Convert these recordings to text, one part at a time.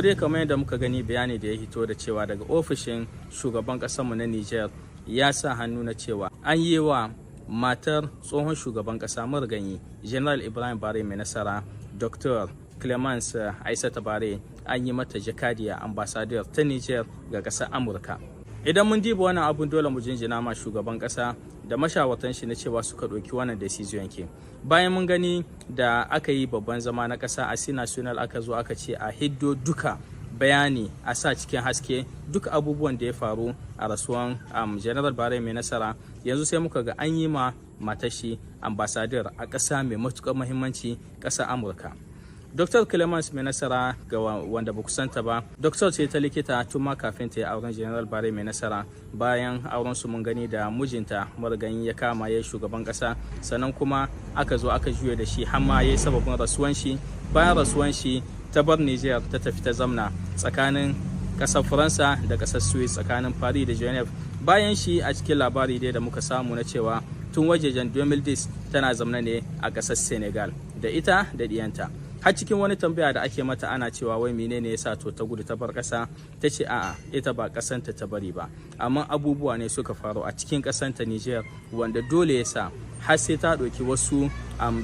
Dai kamar yadda muka gani, bayani da ya hito da cewa daga ofishin shugaban ƙasarmu na Niger ya sa hannu na cewa an yi wa matar tsohon shugaban ƙasa marigayi General Ibrahim Bare Mai Nasara, Dr. Clemence Aissata Bare, an yi mata jakadiya, ambassador ta Niger ga ƙasar Amurka. Idan mun diba wannan abun, dole mu jinjina ma shugaban ƙasa da mashawartan shi na cewa suka ɗauki wannan decision ke. Bayan mun gani da aka yi babban zama na ƙasa a national, aka zo aka ce a hiddo duka bayani, a sa cikin haske duk abubuwan da ya faru a rasuwan General Bare Mai Nasara. Yanzu sai muka ga an yi ma matashi ambassador a ƙasa mai matuƙar muhimmanci, ƙasar Amurka. Dr. Clemence Mai Nasara, ga wanda ba santa ba, Dr. ce ta likita tun ma kafin ta yi auren General Bare Mai Nasara. Bayan auren su, mun gani da mijinta marigayi ya kama ya shugaban kasa, sannan kuma aka zo aka juya da shi har ma ya yi sababin rasuwan shi. Bayan rasuwan shi, ta bar Niger, ta tafi ta zamna tsakanin kasar Faransa da kasar Swiss, tsakanin Paris da Geneva. Bayan shi, a cikin labari dai da muka samu na cewa tun wajejen 2010 tana zamna ne a kasar Senegal da ita da diyanta. Har cikin wani tambaya da ake mata, ana cewa wai menene yasa to ta gudu ta bar kasa, ta ce a'a, ita ba kasanta ta bari ba, amma abubuwa ne suka faru a cikin kasanta Niger wanda dole yasa har sai ta ɗauki wasu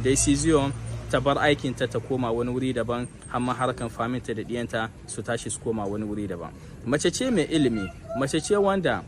decision ta bar aikinta ta koma wani wuri daban, amma harkan faminta da ɗiyanta su tashi su koma wani wuri daban. Mace ce mai ilimi, mace ce wanda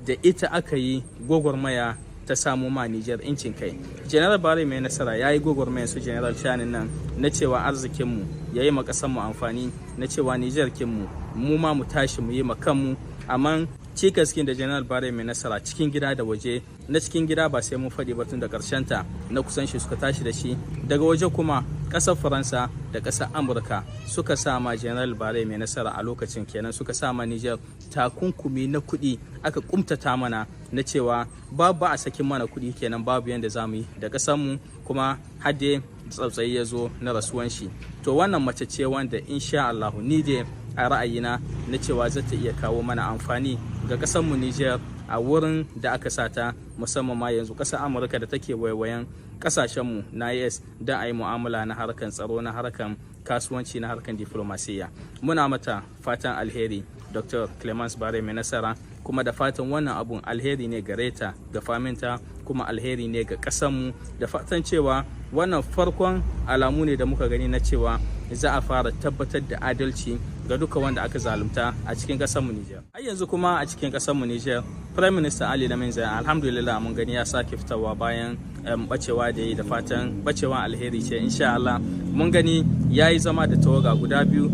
da ita aka yi gwagwarmaya ta samu ma Nijar incin kai. General Bare Mai Nasara ya yi gwagwarmaya su General Tchiani nan na cewa arzikinmu ya yi ma mu amfani, na cewa Nijar kinmu mu ma mu tashi mu yi ma kanmu. Amma cikaskin da General Bare Mai Nasara cikin gida da waje, na cikin gida ba sai mun faɗi ba, tun da ta na kusan shi suka tashi da shi. Daga waje kuma, ƙasar Faransa da ƙasar Amurka suka sa ma General Bare Mai Nasara a lokacin kenan, suka sa ma Niger takunkumi na kuɗi, aka kumtata mana na cewa babu a sakin mana kuɗi kenan, babu yadda za mu yi da ƙasarmu, kuma hadde tsautsayi ya zo na rasuwan shi. To, wannan mace ce wanda insha Allahu ni dai a ra'ayina na cewa za ta iya kawo mana amfani ga ƙasarmu Niger a wurin da aka sata, musamman ma yanzu ƙasar Amurka da take waiwayen ƙasashenmu na AES don a yi mu'amala na harkan tsaro, na harkan kasuwanci, na harkan diflomasiyya. Muna mata fatan alheri, Dr. Clemence Bare Mai Nasara, kuma da fatan wannan abun alheri ne gare ta, ga faminta, kuma alheri ne ga ƙasanmu, da fatan cewa wannan farkon alamu ne da muka gani na cewa za a fara tabbatar da adalci ga duka wanda aka zalunta a cikin ƙasarmu Nijar. Har yanzu kuma a cikin ƙasarmu Nijar, Prime Minister Ali Lamin Zain, alhamdulillah, mun gani ya sake fitowa bayan bacewa da yi, da fatan bacewa alheri ce insha Allah. Mun gani ya yi zama da tawaga guda biyu.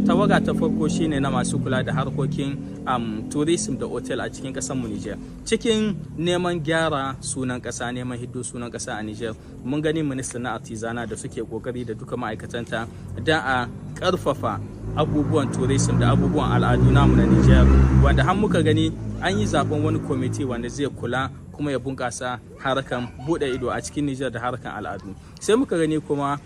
Tawaga ta farko shine na masu kula da harkokin tourism da hotel a cikin ƙasarmu Nijar. Cikin neman gyara sunan ƙasa, neman hiddo sunan ƙasa a Nijar, mun gani minista na artisanat da suke kokari da duka ma'aikatanta da a ƙarfafa abubuwan tourism da abubuwan al'adu namu na Nijar, wanda har muka gani an yi zaben wani kwamiti wanda zai kula kuma ya bunƙasa harkan buɗe ido a cikin Nijar da harkan al'adu. Sai muka gani kuma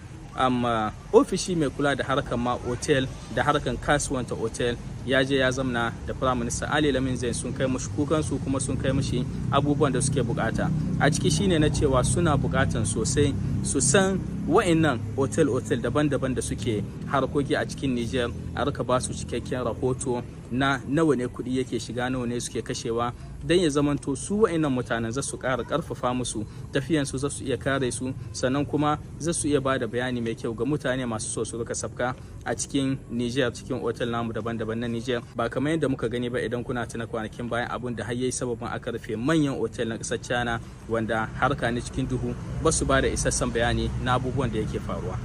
ofishi mai kula da harkan ma otel da harkan kasuwanta otel ya je ya zamna da Prime Minister Ali Lamin Zain, sun kai mushi kukansu kuma sun kai mushi abubuwan da suke bukata. A ciki shine na cewa suna bukatan sosai su san wa'annan otel-otel daban-daban da suke harkoki a cikin Niger, a rika ba su cikakken rahoto na nawa ne kuɗi yake shiga, nawa ne suke kashewa, don ya zamanto su wa'annan mutanen za su ƙara ƙarfafa musu tafiyansu, za su iya kare su, sannan kuma za su iya ba da bayani mai kyau ga mutane masu so su rika sabka a cikin Niger, cikin otel namu daban-daban na Niger. Ba kamar yadda muka gani ba, idan kuna tuna kwanakin bayan, abun da har yayi sababin aka rufe manyan otel na ƙasar China, wanda harka ne cikin duhu, ba su ba da isassan bayani na abubuwan da yake faruwa.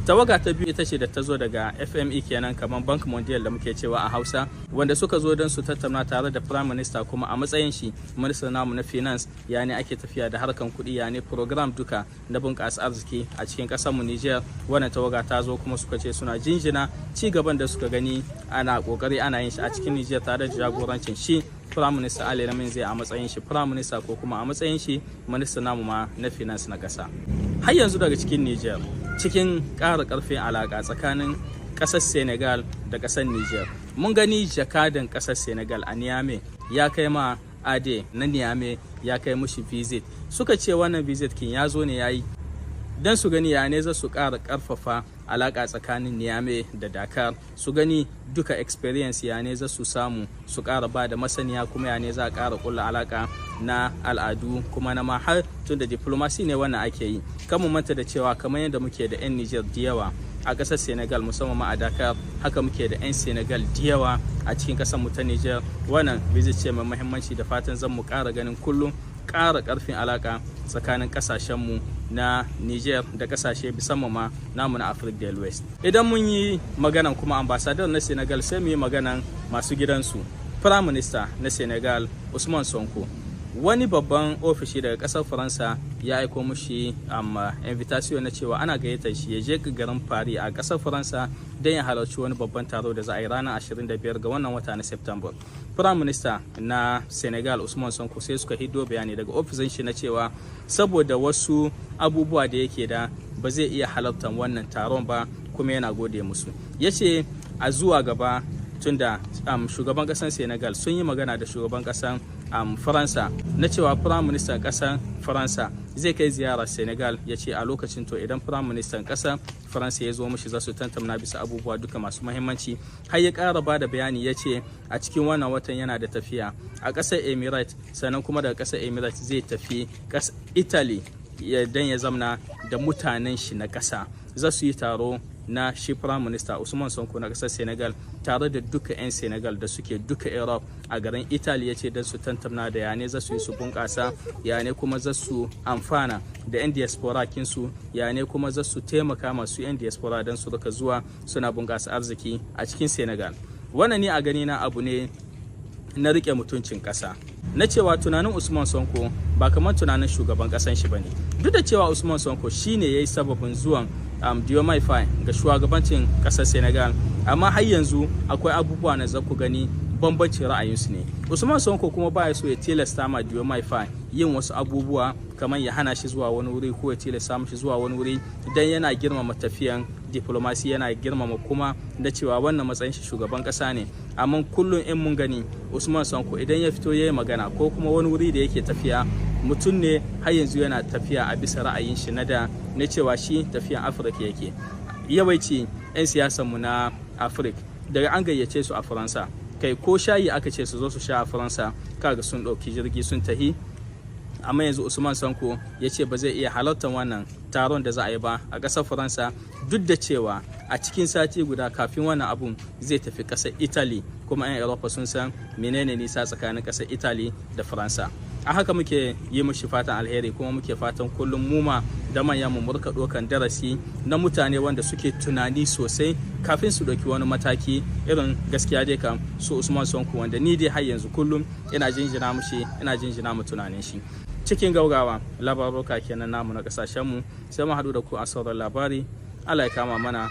Tawaga ta biyu ita ce da ta zo daga FMI kenan, kamar Bank Mondial da muke cewa a Hausa, wanda suka zo don su tattauna tare da Prime Minister, kuma a matsayin shi minista namu na finance, ya ne ake tafiya da harkan kuɗi, ya ne program duka na bunƙasa arziki a cikin ƙasar mu Niger. Wannan tawaga ta zo kuma suka ce suna jinjina ci gaban da suka gani ana kokari ana yin shi a cikin Niger tare da jagorancin shi Prime Minister Ali Lamin Zai a matsayin shi Prime Minister ko kuma a matsayin shi minista namu ma na finance na ƙasa. Har yanzu daga cikin Niger, cikin ƙara ƙarfin alaƙa tsakanin ƙasar Senegal da ƙasar Niger, mun gani jakadan ƙasar Senegal a Niamey ya kai ma AD na Niamey, ya kai mushi visit. Suka ce wannan visit kin ya zo ne ya yi Don su gani ya ne za su ƙara ƙarfafa alaƙa tsakanin Niamey da Dakar, su gani duka experience ya ne za su samu su ƙara ba da masaniya, kuma ya ne za a ƙara ƙulla alaƙa na al'adu, kuma na ma har tun da diplomasi ne wannan ake yi. Kan mu manta da cewa kamar yadda muke da 'yan Niger da yawa a ƙasar Senegal, musamman ma a Dakar, haka muke da 'yan Senegal da yawa a cikin ƙasar mu ta Niger. Wannan visit ce mai muhimmanci, da fatan zan mu ƙara ganin kullum ƙara ƙarfin alaƙa tsakanin ƙasashenmu na Niger da ƙasashe, musamman ma namu na Afrique de l'Ouest. Idan mun yi maganan kuma ambassador na Senegal, sai mu yi maganan masu gidansu, Prime Minister na Senegal, Usman Sonko. Wani babban ofishi daga kasar Faransa ya aiko mushi invitation na cewa ana gayyatar shi ya je garin Paris a kasar Faransa don ya halarci wani babban taro da za a yi ranar 25 ga wannan wata na September. Prime Minister na Senegal, Usman Sonko, sai suka hiddo bayani daga ofisin shi na cewa saboda wasu abubuwa da yake da, ba zai iya halartar wannan taron ba, kuma yana gode musu. Ya ce a zuwa gaba, tunda shugaban kasar Senegal sun yi magana da shugaban kasar Faransa na cewa prime minister kasar Faransa zai kai ziyara Senegal, ya ce a lokacin to idan prime minister kasar Faransa ya zo mishi, za su tantamna bisa abubuwa duka masu muhimmanci. Har ya kara ba da bayani, ya ce a cikin wannan watan yana da tafiya a kasar Emirates, sannan kuma daga kasar Emirates zai tafi Italy don ya zamna da mutanen shi na kasa, za su yi taro na shi Prime Minister Usman Sonko na kasar Senegal tare da duka 'yan Senegal da suke duka Europe a garin Italy, ya ce don su tantamna da yane za su yi su bunƙasa, yane kuma za su amfana da 'yan diaspora kinsu, yane kuma za su taimaka masu 'yan diaspora don su rika zuwa suna bunƙasa arziki a cikin Senegal. Wannan ni a gani na abu ne na rike mutuncin ƙasa, na cewa tunanin Usman Sonko ba kamar tunanin shugaban ƙasan shi bane. Duk da cewa Usman Sonko shine yayi sababin zuwan Diomaye Faye ga shugabancin ƙasar Senegal, amma har yanzu akwai abubuwa na za ku gani bambancin ra'ayinsu ne. Usman Sonko kuma baya so ya tilasta ma Diomaye Faye yin wasu abubuwa, kamar ya hana shi zuwa wani wuri ko ya tilasta mishi zuwa wani wuri, dan yana girmama tafiyan diplomasi, yana girmama kuma da cewa wannan matsayin shi shugaban kasa ne. Amma kullum in mun gani Usman Sonko idan ya fito ya yi magana ko kuma wani wuri da yake tafiya, mutum ne har yanzu yana tafiya a bisa ra'ayin shi na da, na cewa shi tafiyan Afirka yake. Yawanci 'yan siyasanmu na Afirka, daga an gayyace su a Faransa, kai ko shayi aka ce su zo su sha a Faransa, kaga sun ɗauki jirgi sun tahi. Amma yanzu Usman Sanko ya ce ba zai iya halartar wannan taron da za a yi ba a ƙasar Faransa, duk da cewa a cikin sati guda kafin wannan abun zai tafi ƙasar Italy, kuma 'yan Europa sun san menene nisa tsakanin ƙasar Italy da Faransa. A haka muke yi mushi fatan alheri, kuma muke fatan kullum muma da manyan mu murka ɗaukan darasi na mutane wanda suke tunani sosai kafin su ɗauki wani mataki. Irin gaskiya dai kam su Usman Sonko, wanda ni dai har yanzu kullum ina jinjina mushi, ina jinjina mu tunanin shi. Cikin gaugawa, labaruka kenan namu na kasashenmu. Sai mu haɗu da ku a sauran labari. Allah ya kama mana.